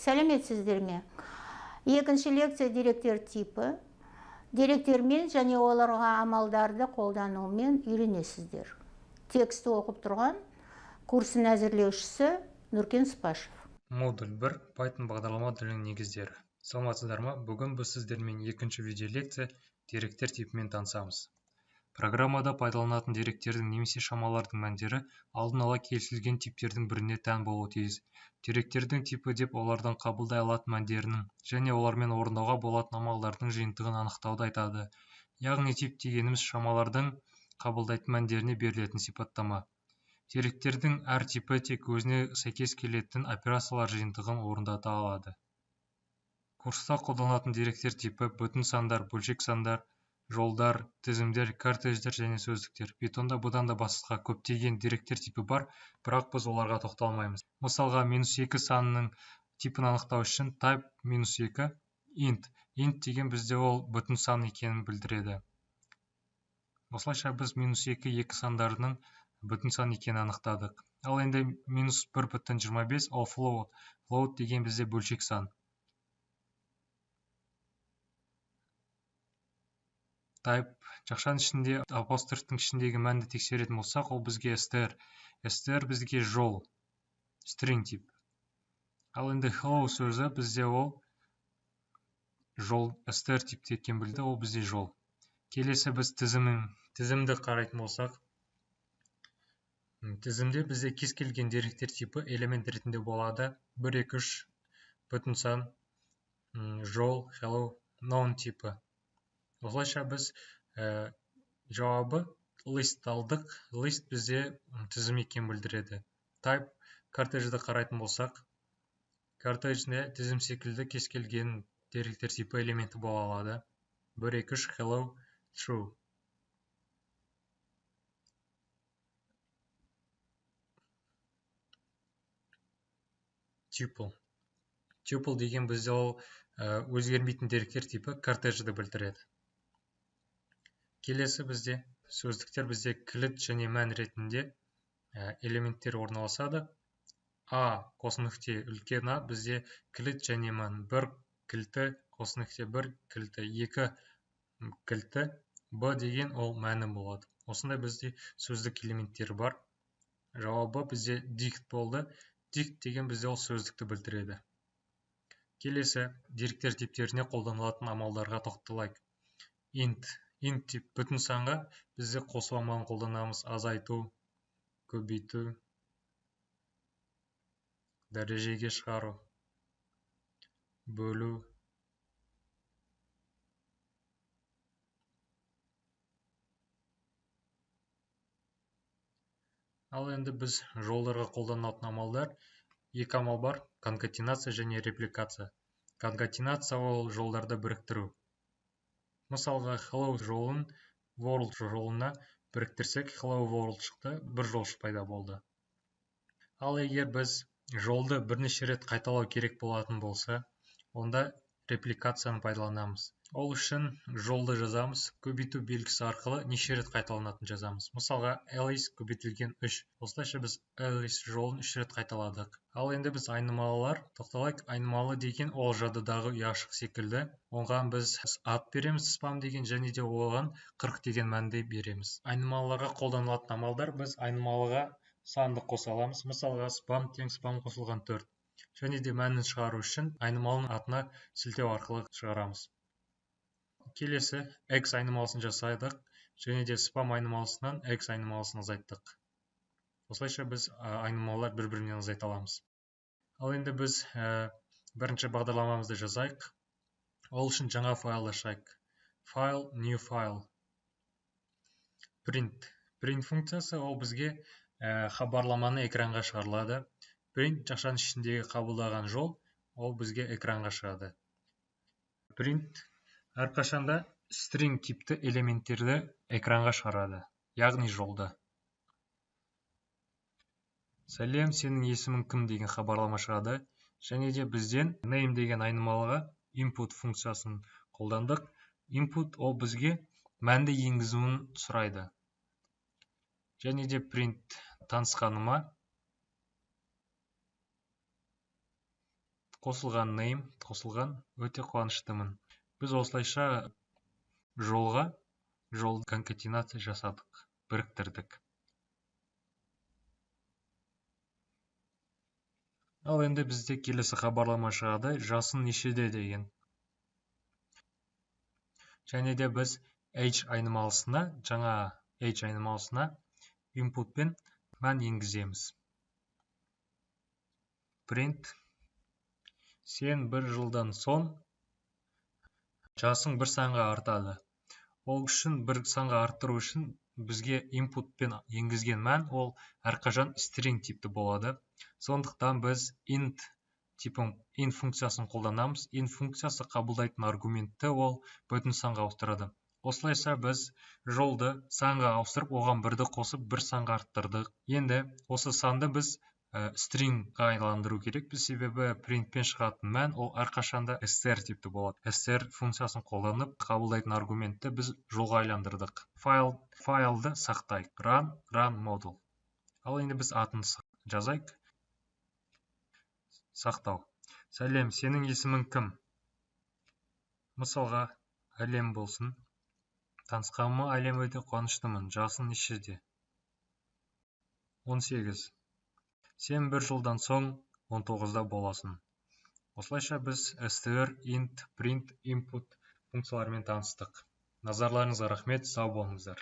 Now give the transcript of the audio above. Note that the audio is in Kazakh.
Сәлеметсіздер ме? Екінші лекция деректер типі. Деректермен және оларға амалдарды қолданумен үйренесіздер. Текстті оқып тұрған курстың әзірлеушісі Нұркен Спашев. Модуль 1. Python бағдарлама тілінің негіздері. Саламатсыздар ма? Бүгін біз сіздермен екінші видеолекция деректер типімен танысамыз. Программада пайдаланатын деректердің немесе шамалардың мәндері алдын ала келісілген типтердің біріне тән болуы тиіс. Деректердің типі деп олардан қабылдай алатын мәндерінің және олармен орындауға болатын амалдардың жиынтығын анықтауды айтады. Яғни тип дегеніміз шамалардың қабылдайтын мәндеріне берілетін сипаттама. Деректердің әр типі тек өзіне сәйкес келетін операциялар жиынтығын орындата алады. Курста қолданылатын деректер типі бүтін сандар, бөлшек сандар, жолдар, тізімдер, кортеждер және сөздіктер. Питонда бұдан да басқа көптеген деректер типі бар, бірақ біз оларға тоқталмаймыз. Мысалға, -2 санының типін анықтау үшін type -2 int. Int деген бізде ол бүтін сан екенін білдіреді. Осылайша біз -2 екі сандарының бүтін сан екенін анықтадық. Ал енді -1,25 ол float. Float деген бізде бөлшек сан. Type жақшаның ішінде апострофтың ішіндегі мәнді тексеретін болсақ, ол бізге str. Str бізге жол, string тип. Ал енді hello сөзі бізде ол жол, str типті екенін білді, ол бізде жол. Келесі біз тізімді қарайтын болсақ, тізімде бізде кез келген деректер типі элемент ретінде болады. 1, 2, 3, бүтін сан, жол, hello, known типі. Осылайша біз жауабы list алдық. List бізде тізім екенін білдіреді. Type кортежді қарайтын болсақ, кортежде тізім секілді кез келген деректер типі элементі бола алады. 1, 2, 3, hello, true. Tuple. Tuple деген бізде ол өзгермейтін деректер типі кортежді білдіреді. Келесі бізде сөздіктер бізде кілт және мән ретінде элементтер орналасады. А қос нүкте үлкен А бізде кілт және мән. 1 кілті қос нүкте 1 кілті 2 кілті Б деген ол мәні болады. Осындай бізде сөздік элементтер бар. Жауабы бізде dict болды. Dict деген бізде ол сөздікті білдіреді. Келесі деректер типтеріне қолданылатын амалдарға тоқталайық. Int. Int тип бүтін санға бізде қосу амалын қолданамыз. Азайту, көбейту, дәрежеге шығару, бөлу. Ал енді біз жолдарға қолданылатын амалдар. Екі амал бар: конкатенация және репликация. Конкатенация ол жолдарды біріктіру. Мысалға, hello жолын world жолына біріктірсек, hello world шықты, бір жол пайда болды. Ал егер біз жолды бірнеше рет қайталау керек болатын болса, онда репликацияны пайдаланамыз. Ол үшін жолды жазамыз, көбейту белгісі арқылы неше рет қайталанатын жазамыз. Мысалға, Alice көбейтілген 3. Осылайша біз Alice жолын 3 рет қайталадық. Ал енді біз айнымалылар тоқталайық. Айнымалы деген ол жадыдағы ұяшық секілді. Оған біз ат береміз, спам деген, және де оған 40 деген мәнді береміз. Айнымалыларға қолданылатын амалдар: біз айнымалыға санды қоса аламыз. Мысалға, спам тең спам қосылған 4. Және де мәнін шығару үшін айнымалының атына сілтеу арқылы шығарамыз. Келесі x айнымалысын жасадық және де спам айнымалысынан x айнымалысын азайттық. Осылайша біз айнымалылар бір-бірінен азайта аламыз. Ал енді біз бірінші бағдарламамызды жазайық. Ол үшін жаңа файл ашайық. Файл, new file. Print. Print функциясы ол бізге хабарламаны экранға шығарылады. Print жақшаның ішіндегі қабылдаған жол, ол бізге экранға шығады. Print әрқашанда string типті элементтерді экранға шығарады, яғни жолды. Сәлем, сенің есімің кім деген хабарлама шығады. Және де бізден name деген айнымалыға input функциясын қолдандық. Input ол бізге мәнді енгізуін сұрайды. Және де print танысқаныма Қосылған name, қосылған, өте қуаныштымын. Біз осылайша жолға жол конкатенация жасадық, біріктірдік. Ал енді бізде келесі хабарлама шығады, жасың нешеде деген. Және де біз age айнымалысына, жаңа age айнымалысына inputпен мән енгіземіз. Print сен бір жылдан соң жасың бір санға артады. Ол үшін бір санға арттыру үшін бізге inputпен енгізген мән ол әрқашан string типті болады. Сондықтан біз int типін, int функциясын қолданамыз. Int функциясы қабылдайтын аргументті ол бүтін санға ауыстырады. Осылайша біз жолды санға ауыстырып, оған бірді қосып, бір санға арттырдық. Енді осы санды біз stringға айландыру керекпіз, себебі printпен шығатын мән ол әрқашанда str типті болады. Str функциясын қолданып, қабылдайтын аргументті біз жолға айландырдық. Файлды сақтайық. Run, run module. Ал енді біз атын жазайық. Сақтау. Сәлем, сенің есімің кім? Мысалға, Әлем болсын. Танысқаныма Әлем өте қуаныштымын. Жасың нешеде? 18. Сен бір жылдан соң 19-да боласың. Осылайша біз str, int, print, input функцияларымен таныстық. Назарларыңызға рахмет, сау болыңыздар.